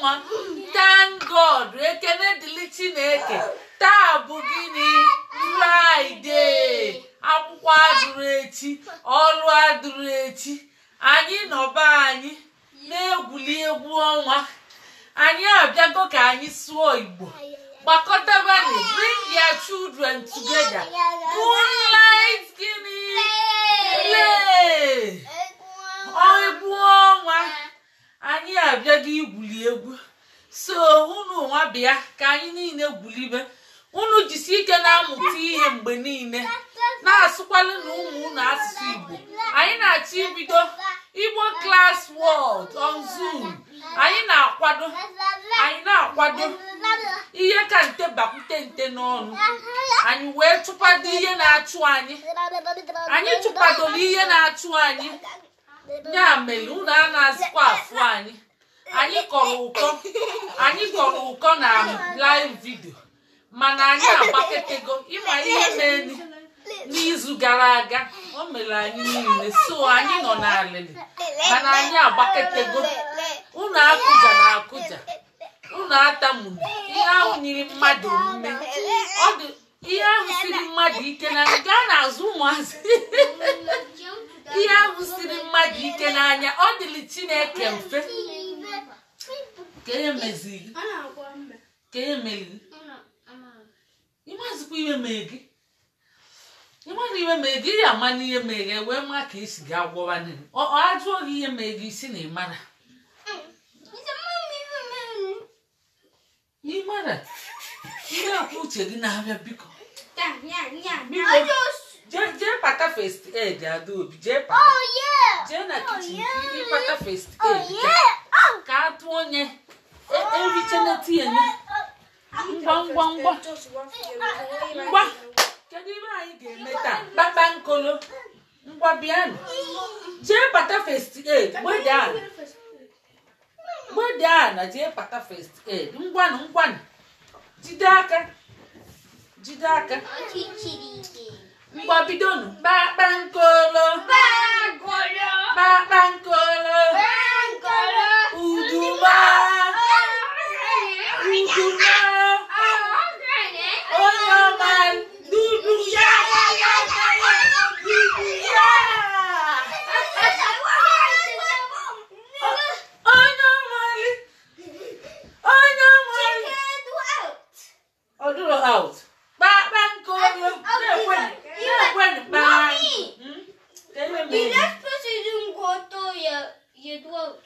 ọnwa. Thank God, ekene dịrị Chineke. Taa bụ gịnị? Friday. Akwụkwọ adụrụ echi, ọrụ adụrụ echi. Anyị nọba anyị na-egwuli egwu ọnwa. Anyị abịago ka anyị sụọ Igbo. Gbakọtabanị, bring your children together. Moonlight gịnị? Play. Egwu ọnwa. Anyị abịago igwuli egwu. So unu nwa bịa ka anyị niile gwulibe. Unu jisi ike na-amụta ihe mgbe niile. Na-asụkwalụ na ụmụ unu asụsụ Igbo. Anyị na-achọ ibido Igbo Class World on Zoom. Anyị na-akwado ihe ka nte bakwute nte n'ọnụ. Anyị wee chụpado ihe na-achụ anyị. Anyị chụpadoro ihe na-achụ anyị. Ya mere unu a na-azụkwa afụ anyị. Anyị kọrọ ụkọ na live video. Mana anyị agbaketego ịma ihe mere n'izu gara aga. O mere anyị niile, so anyị nọ n'alịlị. Mana anyị agbaketego. Unu akụja na akụja. Unu atamunu. Ihe ahụ nyiri mmadụ omume. Ọ dị ihe ahụ siri mmadụ ike na nga na-azụ ụmụazị. Ihe ahụ siri mmadụ ike n'anya, ọ dịrị Chineke mfe. Ka e meziri. Ka e meriri. Ịmazikwa ihe mere gị. Ịmana ihe mere gị, ị ama n'ihe mere gị, wee maa ka esi ga agwọwa nile. Ọ ajụọ gị ihe mere gị, isi na ịmara. Ịmara. Ihe akwa uche gị na-abịa biko. Biko. Jee pata first aid Adaobi, jee pata. Jee na kichin ịpata first aid. Ka atụ onye ericheneti enye. Ngwa ngwa ngwa. Ngwa. Kedu ihe anyị ga-eme taa? Kpakpankolo. Ngwa bịanụ. Jee pata first aid. Gbede ana jee pata first aid. Ngwanụ ngwanụ. Jide aka. Jide aka. Ngwa bidonu. Kpakpankolo. Kpakpankolo. Uduma. Uduma. Onye ọma dudu ya. Dudu ya. Onye ọmali. Onye ọmali. Ọ dụrụ out. Kpakpankolo. Na-ekwenụ kpaa. The last person didn't go to your throat.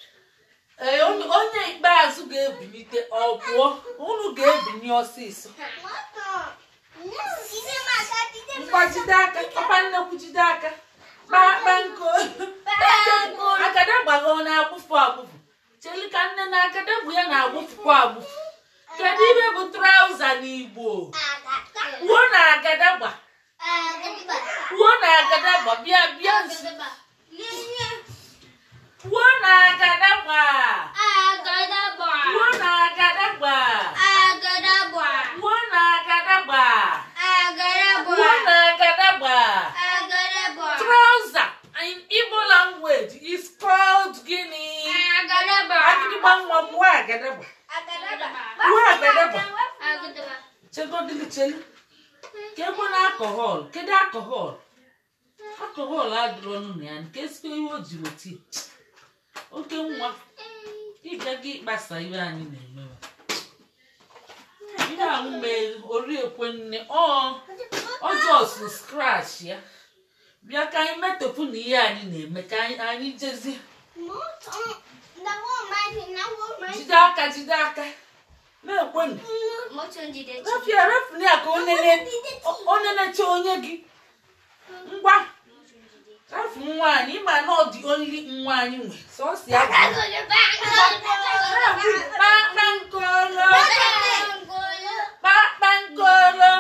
Ee, onye ikpeazụ ga-ebilite ọ pụọ. Unu ga-ebinye ọsịsọ. Ngwa jide aka, papa nnekwu jide aka. Kpakpankolo. Agada gbagọ na-agbụfụ agbụfụ. Chelu ka nne na agada bụ ya na-agbụfụkwa agbụfụ. Kedu ihe bụ trauza n'Igbo? Kwuo na agada gba. Kwuo na agada gba. Bịa bịa nso. Kwuo na agada gba. Kwuo na agada gba. Kwuo na agada gba. Kwuo na agada gba. Trouser in Igbo language is called gịnị? Agịdịgba nwa m, kwuo agada gba. Kwuo agada gba. Chegodili chelu. Ka ekwe na alcohol. Kedu alcohol? Alcohol adịrọ nụ ya. Nke ezigbo ihe o ji weta. Oke nwa, ịbịa gị ịkpasa ihe anyị na-eme. Ihe ahụ mere oriekwe nne ọ just scratch ya. Bịa ka anyị metọpụ na ihe anyị na-eme ka anyị jezie. Jide aka, jide aka. Na-ekwenụ. Rafia rafụ ya ka onye na-eche onye gị. Ngwa. Rafu nwaanyị, ịma na ọ dị only nwaanyị nwe. Sọsọ ya bụ. Kpakpankolo. Kpakpankolo.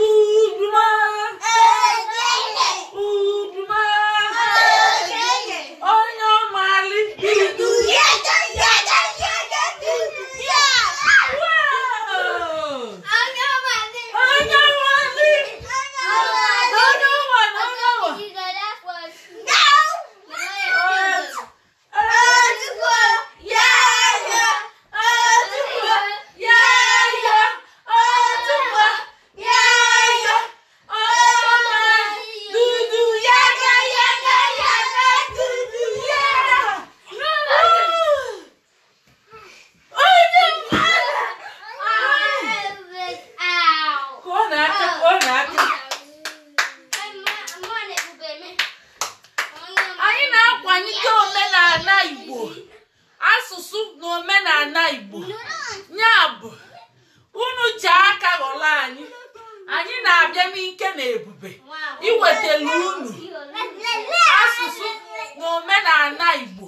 Uduma. Uduma. Onye ọmali. Wow! Onye ọmali. Onye ọmali. Onye ọmali. No! Asụsụ na omenala Igbo. Ya bụ unu ji aka ghọrọ anyị. Anyị na-abịa n'ike na ebube iwetara unu asụsụ na omenala Igbo.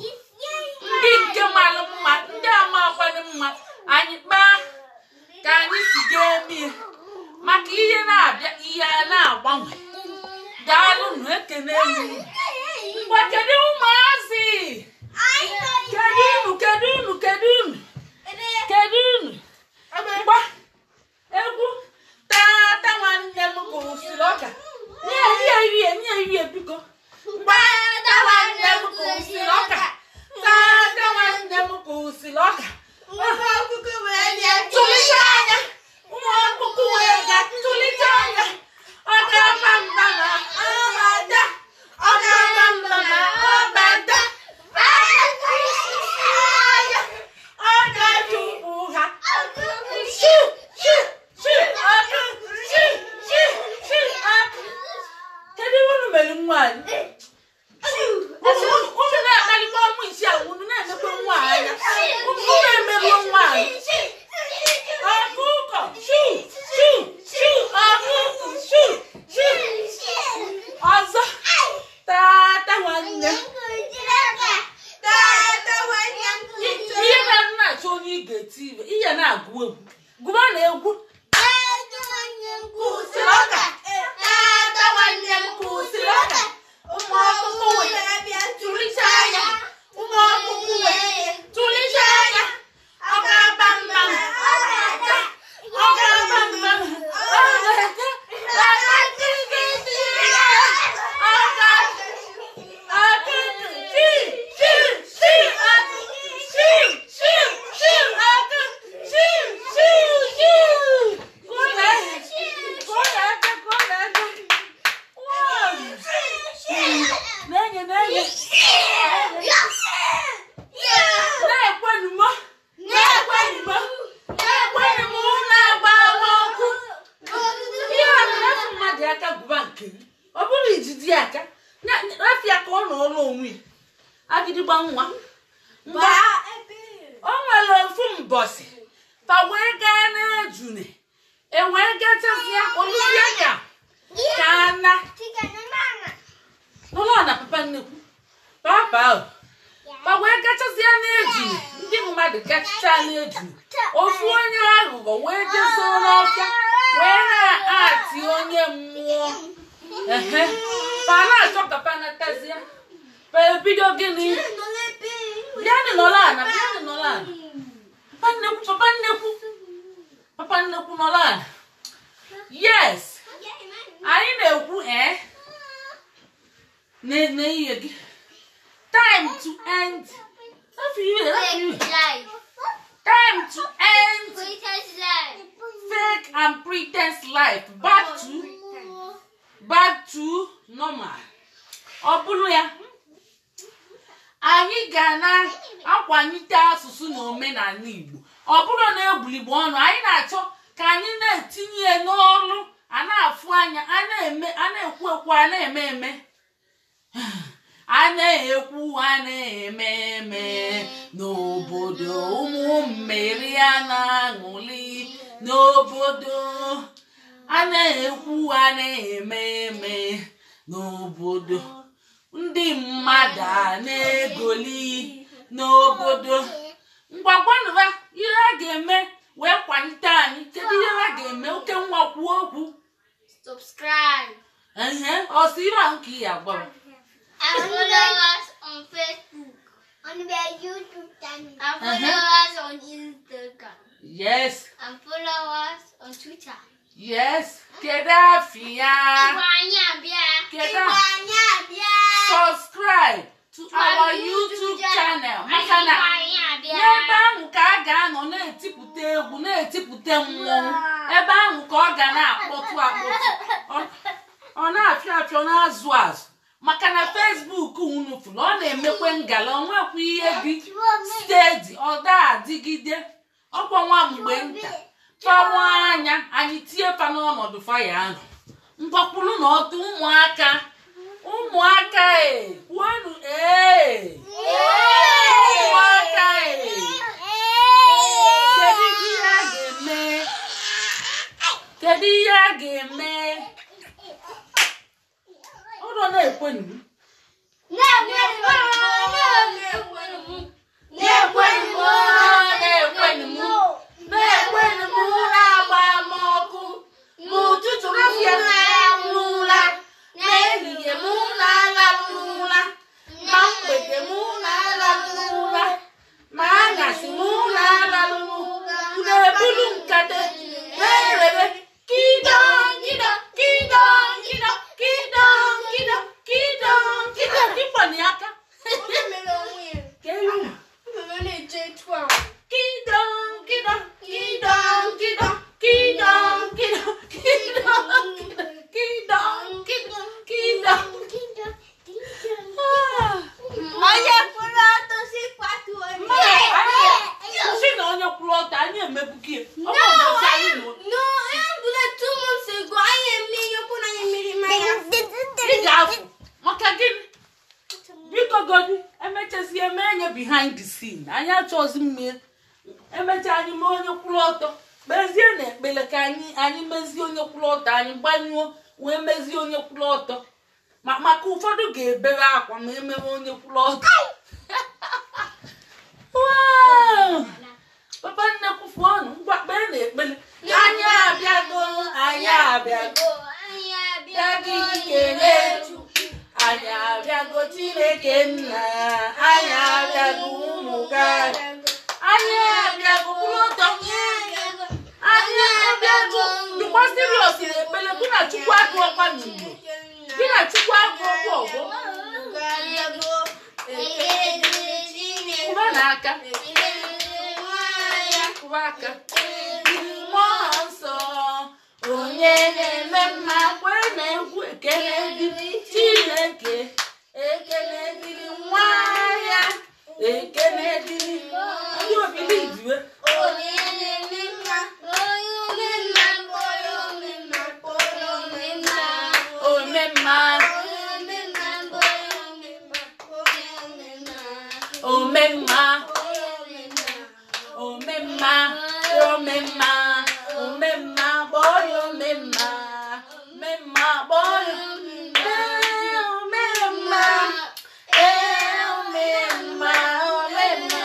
Ndị nke mara mma, ndị amakwanụ mma, anyị kpaa ka anyị si ga-eme ya. Maka ihe na-abịa, ihe a na-agbanwe. Daalụnụ, ekene m unu. Ngwa, kedu ụmụazị? Kedu unu, kedu unu, kedu unu, kedu unu? Ngwa, egwu tata nwanne m kụsịrị ọka. Nye ya rie, nye rie biko. Ngwa, tata nwanne m kụsịrị ọka. Tata nwanne m kụsịrị ọka. Tụlite anya, ụmụ ọkpụkpụ wee ga tụlite anya. Ọ ga-aba mba ma ọ bata. Ọ ga-aba mba ma ọ bata. Ọ ga-achụpụ ha. Shoo, shoo, shoo, ọkụ, shoo, shoo, shoo, ọkụ. Kedu ihe unu mere nwaanyị? Unu na-akpalikwa ụmụ isi a, unu na-emekwa nwa anya. Unu emeruo nwaanyị. Ọkụkọ, shoo, shoo, shoo, ọkụkọ, shoo, shoo. Ọzọ, tata nwanne. Ihe na-achọ onye ị ga-eti ibe, ihe na-agụ egwu. Gụba na egwu. Kwụsịrị ọka. Tata nwanne m kwụsịrị ọka. Ụmụ ọkpụkpụ wee tụlite anya. Ụmụ ọkpụkpụ wee tụlite anya. Ọ ga-aba mba ma ọ ga-aga. Ọ ga-aba mba ma ọ ga-aga. Ọ ga- Ọkụkọ, shi, shi, shi, ọkụ, shi, shi, shi, ọkụ, shi, shi, shi. Kụọ na-aka, kụọ na-aka, kụọ na-aka. Wow. Na-enye, na-enye. Na-ekwenụ m, na-ekwenụ m, na-ekwenụ m na-agba ọkụ. Ihe a bụ rafu mmadụ aka gụba nke gị. Ọ bụrụ ijidi aka, rafu ya ka ọ nọrọ onwe ya. Agịdịgba nwa. Mgbe o nwere ofu mbọsị, fa wee gaa n'ejune, e wee gachasịa oluzie ka ana n'ụlọ na papa nnukwu papa ahụ. Ma wee gachasịa n'ejune, ndị mmadụ gachicha n'ejune, ofu onye aghụghọ wee jezuo n'ọfịa wee na-ati onye mmụọ. Ehe, fa na-achọ ka fa natazie, fa ebido gịnị? Bịanụ nọrọ ana, bịanụ nọrọ ana. Papa nnekwu, papa nnekwu, papa nnekwu nọrọ ana. Yes, anyị na-ekwu na ihe gị. Time to end. Afọ iwe, afọ iwe. Time to end fake and pretense life back to normal. Ọ bụrụ ya, anyị ga na-akwalite asụsụ na omenala Igbo. Ọ bụrụ na egbuligbo ọnụ, anyị na-achọ ka anyị na-etinye ya n'ọrụ a na-afụ anya, a na-eme, a na-ekwu ekwu, a na-eme eme, a na-ekwu, a na-eme eme n'obodo. Ụmụ mmeri a na-aṅụli n'obodo, a na-ekwu, a na-eme eme n'obodo, ndị mmadụ a na-egoli n'obodo. Ngwagwanụba ihe a ga-eme wee kwalite anyị. Kedu ihe a ga-eme? Oke nwa, kwuo okwu. Subscribe. Ehe, ọsọ ihe ahụ ka ị ya agwa m. And follow us on Facebook. On the YouTube channel. And follow us on Instagram. Yes. And follow us on Twitter. Yes, kedu afịa? Igbo anyị abịa. Kedu? Anyị abịa. Subscribe to our YouTube channel, maka na Igbo anyị abịa. N'ebe ahụ ka a ga-anọ na-etipụta egwu, na-etipụta mmọnwụ. Ebe ahụ ka ọ ga na-akpọtụ akpọtụ. Ọ na-afịọ afịọ, na-azụ azụ, maka na Facebook unu fụrụ, ọ na-emekwe ngala, onwekwa ihe dị steady, ọ da adịgide. Ọkwa nwa mgbe nta fawa anya anyị tie fa n'ọnọdụ faya ahụ. Ngwakwuru na ọtụ ụmụaka, ụmụaka e kwuonu ee, ụmụaka e. ga-eme ụlọ na-ekwenụ na-ekwenụ m na-agba m ọkụ n'ụtụtụ rafịa n'ụra n'ehihie m na-alalụ n'ụra ma mgbede m na-alalụ n'ụra ma anyasị m na-alalụ n'ụra na-ebulu nkata na-erebe kido kido kido kido kido kido kido kido ịkpọnye aka kido kido kido kido kido kido kido kido kido kido Onye kwụrụ ọtọ si kwatuo. Kwụsị na onye kwụrụ ọtọ anyị emebukie. No, I 2 months ago anyị eme ihe okwu na anyị mmiri mmanya. Ị ga-afụ maka gịnị? Biko godi emechazie eme enye behind the scene. Anyị achọzi mmiri. Emecha anyị mee onye kwụrụ ọtọ. Kpezie na ekpele ka anyị mezie onye kwụrụ ọtọ anyị gbanyụọ wee mezie onye kwụrụ ọtọ. Maka ụfọdụ ga-ebere akwa ma emewe onye kwụrụ ọtọ. Wow! Papa nnekwu fụọnụ ngwa kpee na ekpele. Anyị abịago, anyị abịago, abịago ikele Chukwu. Anyị abịago Chineke nna, anyị abịago ụmụ gị. Anyị abịago kwụrụ ọtọ. Anyị abịago. Dịkwa serious na ekpele gị na Chukwu agụọkwa n'Igbo. Gị na Chukwu agụọkwa ọgbọ. Kụba n'aka. Kụba aka. Mmụọ nsọ onye na-eme mma kwe na-egwu ekele dịrị Chineke ekele dịrị nwa ya ekele dịrị ndị obili idiwe. Onye na-eme mma onye mma onye mma onye mma Ome mma ome mma ome mma ome mma ome mma kpọọ ya ome mma ome mma kpọọ ya ome mma ee ome mma ome mma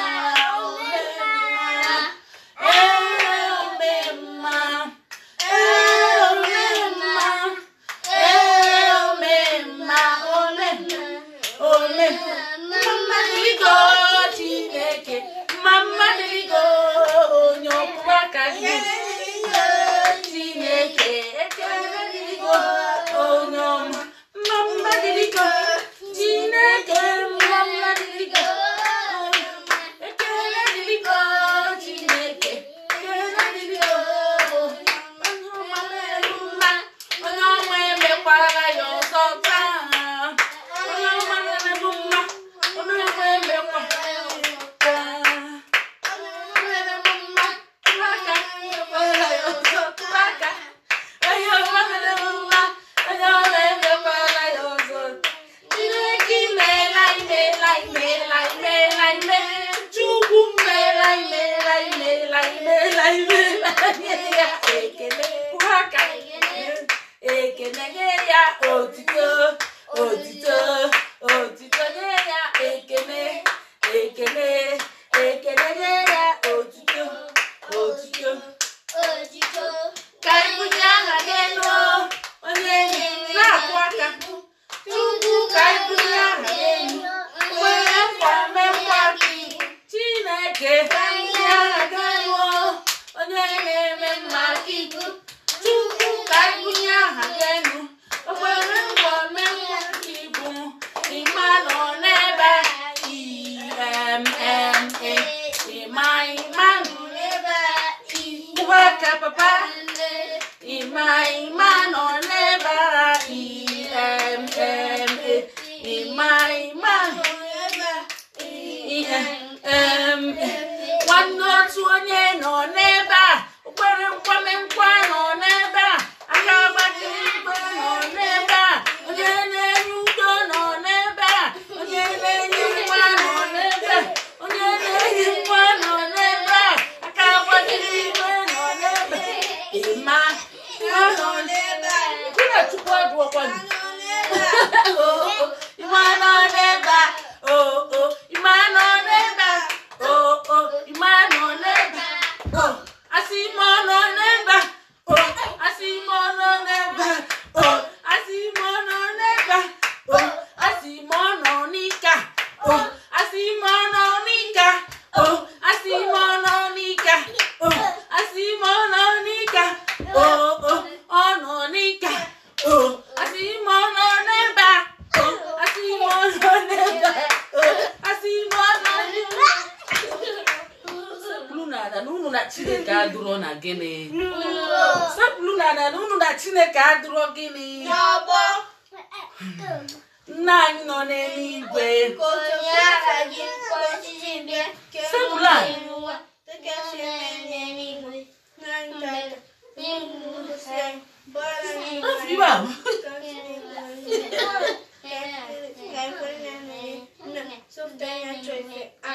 ome mma ee ome mma ee ome mma ee ome mma ome ome mma dịrị Chineke mma dịrị onye ọkwụ aka gị Chineke ekele dịrị onye ọma mma dịrị Chineke mma dịrị ekele dịrị Chineke ekele dịrị onye ọma mere mma onye ọma emekwara ya ọzọ taa onye ọma mere mma onye ọma emekwara ya ọzọ taa. Ekele nye ya otito otito otito nye ya ekele ekele ekele nye ya otito otito ka ibunye aha n'elu onye na-akụ aka Chukwu ka ibunye aha n'elu kwere nkwa mee nkwa gị Chineke ka ibunye aha n'elu onye na-eme mma gị Chukwu ka ibunye aha n'elu kwere nkwa mee nkwa gị bụ ịma nọ n'ebe I-M-M-A ịma ịma nọ n'ebe ịkwụba aka papa ịma ịma nọ n'ebe a I-M-M-A ịma ịma I-M-M-A nwanne otu onye nọ n'ebe a okpere nkwame nkwa nọ n'ebe a aka agbatịrị igwe nọ n'ebe a onye na-enye udo nọ n'ebe a onye na-enye nwa nọ n'ebe a onye na-enye nwa nọ n'ebe a aka agbatịrị igwe nọ n'ebe a ịma nọ n'ala na unu na Chineke adụrọ na gịnị? Sekpulu n'ala na unu na Chineke adụrọ gịnị? Nna anyị nọ n'eluigwe. Sekpulu ala.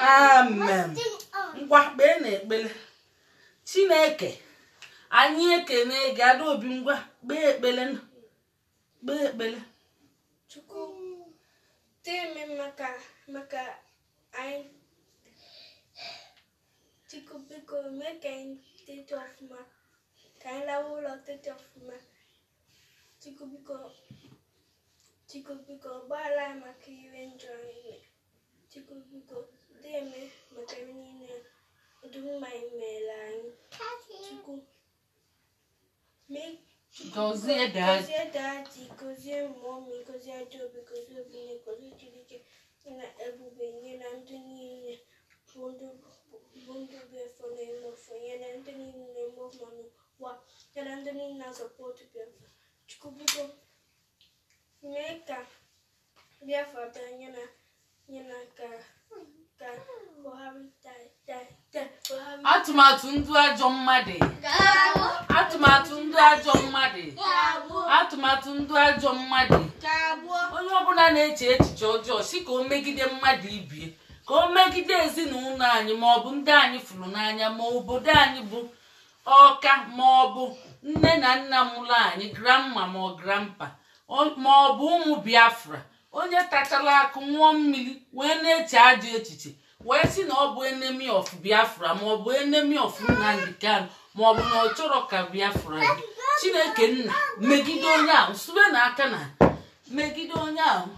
Amen. Ngwa kpee na ekpele. Chineke, anyị ekene gị. Adaobi, ngwa kpee ekpele. Kpee ekpele. Chukwu teme maka anyị. Chukwu biko mee ka anyị tete ọfụma, ka anyị lawa ụlọ tete ọfụma. Chukwu biko gbaghara anyị maka ihe njọ anyị mere. Chukwu biko deme maka ihe niile dum anyị mere anyị. Chukwu gọzie Daddy, gọzie Mommy, gọzie Adaobi, gọzie Obinne, gọzie Chidike na Ebube, nye na ndị niile bụ ndị Biafra na-eme ọfụma, nye na ndị niile na-eme ọfụma n'ụwa, nye na ndị niile na-asọpọtụ Biafra. Chukwu biko mee ka Biafra bịa, nye na ka Buhari Buhari. Atụmatụ ndụ ajọ mmadụ. Atụmatụ ndụ ajọ mmadụ. Atụmatụ ndụ ajọ mmadụ. Onye ọbụla na-eche echiche ọjọọ si ka o megide mmadụ ibie, ka o megide ezinụlọ anyị ma ọ bụ ndị anyị fụrụ n'anya, ma obodo anyị bụ Ọka, ma ọ bụ nne na nna mụrụ anyị, grandma ma ọ grandpa, ma ọ bụ ụmụ Biafra. Onye tachara akụ ṅụọ mmiri wee na-eche ajọ echiche wee sị na ọ bụ enemy of Biafra, ma ọ bụ enemy of Nnamdi Kanu, ma ọ bụ na ọ chọrọ ka Biafra dị. Chineke nna, megide onye ahụ, sube na aka na megide onye ahụ.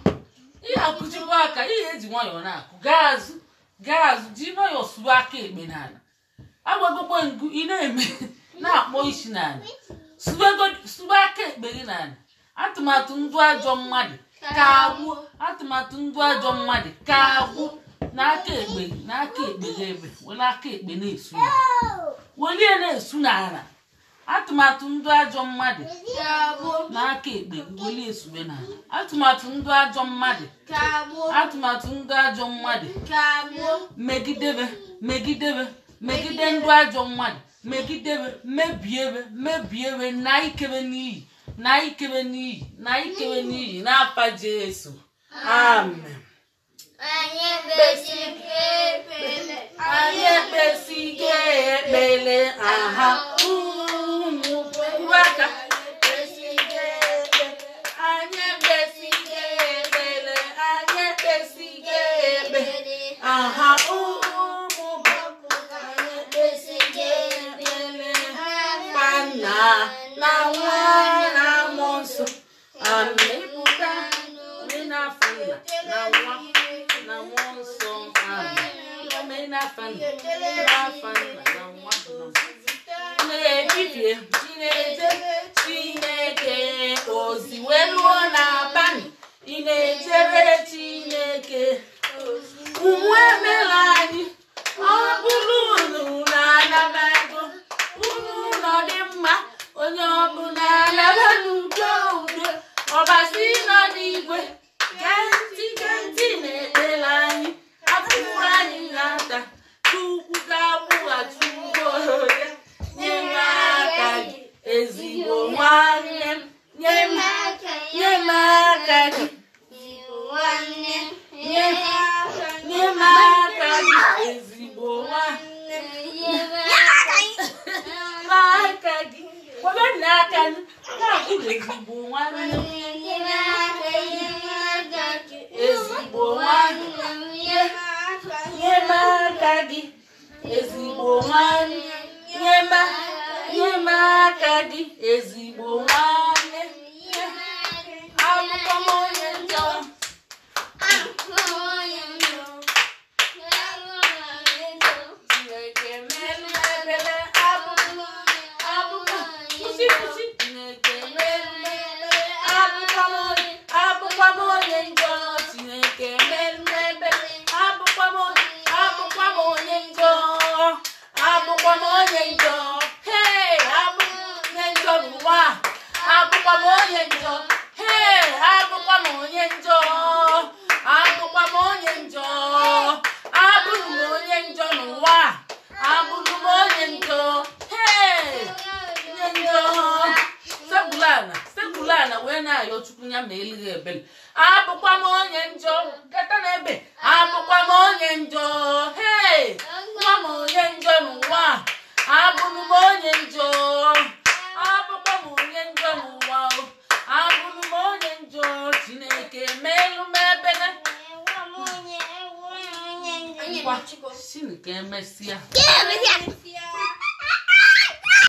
Ihe akụchikwa aka, ihe eji nwayọọ na-akụ, gaa azụ, gaa azụ, ji nwayọọ sube aka ekpe n'ala. Agwagokwe ngụ ị na-eme na-akpọ isi n'ala. Sube aka ekpe gị n'ala. Atụmatụ ndụ ajọ mmadụ ka agwụ. Atụmatụ ndụ ajọ mmadụ ka agwụ. N'aka ekpe, n'aka ekpe gị ebe, were aka ekpe na-esu ya, welie na-esu n'ala. Atụmatụ ndụ ajọ mmadụ n'aka ekpe gị, welie esube n'ala. Atụmatụ ndụ ajọ mmadụ. Atụmatụ ndụ ajọ mmadụ. Megidebe, megidebe, megide ndụ ajọ mmadụ. Megidebe, mebiebe, mebiebe, na ikebe n'iyi, na ikebe n'iyi, na ikebe n'iyi, n'afa Jesu. Amen. Anyị ekpesigo ekpele. Anyị ekpesigo ekpele. Aha ụmụ aka. Anyị ekpesigo ekpele. Anyị ekpesigo ekpele. Aha ụmụ anyị ekpesigo ekpele. Nna na nwa na mmụọ nsọ. Amen. Ịpụta n'afọ nna na nwa na mmụọ nsọ. Amen. Ome n'afọ nna, n'afọ nna na nwa na na-ebibie Chineke, Chineke ozi wee lụọ n'abalị. Ị na-ejere Chineke ụmụ emela anyị. Ọ bụrụ unu na-anabago unu nọ dị mma, onye ọbụla anaba n'udo udo. Ọbasi nọ n'igwe gee ntị, gee ntị na-ekpere anyị. Afụfụ anyị na-ata, Chukwu ga-akwụghachi ụgwọ ya. Nye m aka gị, ezigbo nwanne m. Nye m, nye m aka gị. Nye, nye m aka gị, ezigbo nwanne m. Aka gị kwebe nna aka gị na-akwụ ezigbo nwanne m. Ezigbo nwanne m. Nye m aka gị, ezigbo nwanne. Nye m, nye m aka gị, ezigbo nwanne. Abụkwa m onye njọ. Chineke mere m ebere. Abụkwa, abụkwa, kwụsị, kwụsị. Chineke mere m ebere. Abụkwa m onye, abụkwa m onye njọ. Chineke mere m ebere. Abụkwa m onye, abụkwa m onye njọ. Abụkwa Abụkwa m onye njọ. Hee, abụkwa m onye njọ. Abụkwa m onye njọ. Abụrụ m onye njọ n'ụwa. Abụrụ m onye njọ. Hee, onye njọ. Sekpulu ana, sekpulu ana wee na-ayọ Chukwu ya ma elighị ebele. Abụkwa m onye njọ. Kata na ebe. Abụkwa m onye njọ. Hee, nwa m onye njọ n'ụwa. Abụrụ m onye njọ. Abụkwa m onye njọ n'ụwa o. Abụrụ m onye njọ. Chineke meelu m ebele. Ngwa, Chineke emesịa. Yeah, yeah.